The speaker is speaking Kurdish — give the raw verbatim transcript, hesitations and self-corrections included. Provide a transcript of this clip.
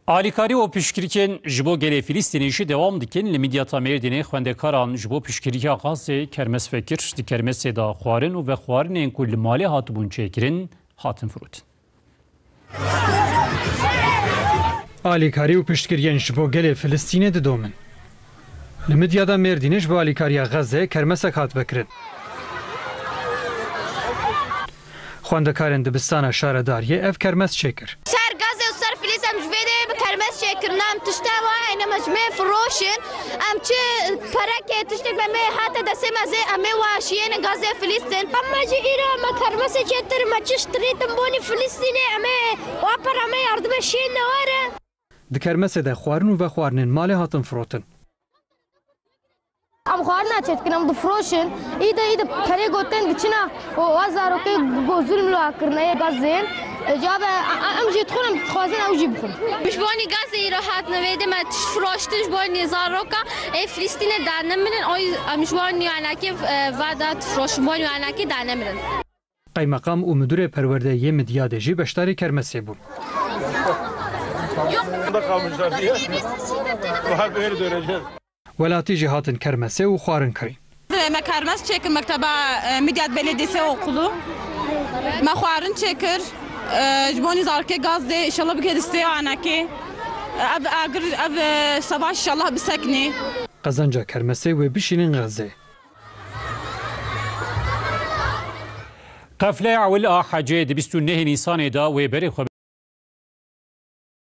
Alîkarî û piştgiriyên ji bo gelê Filistînê jî dewam dikin. Li Midyata Mêrdînê xwendekaran ji bo piştgiriya Gazê kermes vekir. Di kermesê de xwarin û vexwarinên ku li malê hatibûn çêkirin, hatin firotin. Alîkarî û piştgiriyên ji bo gelê Filistînê didomin. Li Midyata Mêrdînê ji bo alîkariya Gazê kermesek hat vekirin. Xwendekarên dibistana şaredariyê ev kermes çêkir. Ser Gazê û ser Filîstîn em ji vê dê bi kermes çêkirin. Em tişta wa heyne me ji me firoşin. Em çi perekê tiştek me me hate destê me zê em ê wa şiyêne Gazê Filîstîn. Em me jî îro me kermesê çêtir me çi ştirîtin bonî Filîstînê em ê wa pera me yardime şiyêne were. Di kermesê de xwarin û vexwarinên malê hatin firotin. Em xwarina çêdikin, em difiroşin. Î de, î de perê gotin diçina û wa zarokê go zulm li wa kirine yê Gazên. Ca be, em jî dixwin, em dixwazin ew jî bixwin. Ji bonî Gazê îro hatine vê dê me tişt firoştin ji bonî zaroka ê Filîstînê danemirin. O em ji bonî wanakê, e, va da difiroşin, bonî wanakê danemirin. Qeymeqam û Midûrê Perwerdeyê yê Midyadê jî beşdarî kermesê bûn. Welatî jî hatin kermesê û xwarin kirîn. Me kermes çêkir mekteba, e, Midyat Belediyesi Okulu. Me xwarin çêkir, e, ji bonî zarokê Gazê, înşallah bike destê anakê. Ev agir, ev, e, savaş înşallah biseknî. Qezenca kermesê wê bişînin Gazê. Qefleya ewil a hecê di bîst û nehê Nîsanê de wê berê xwe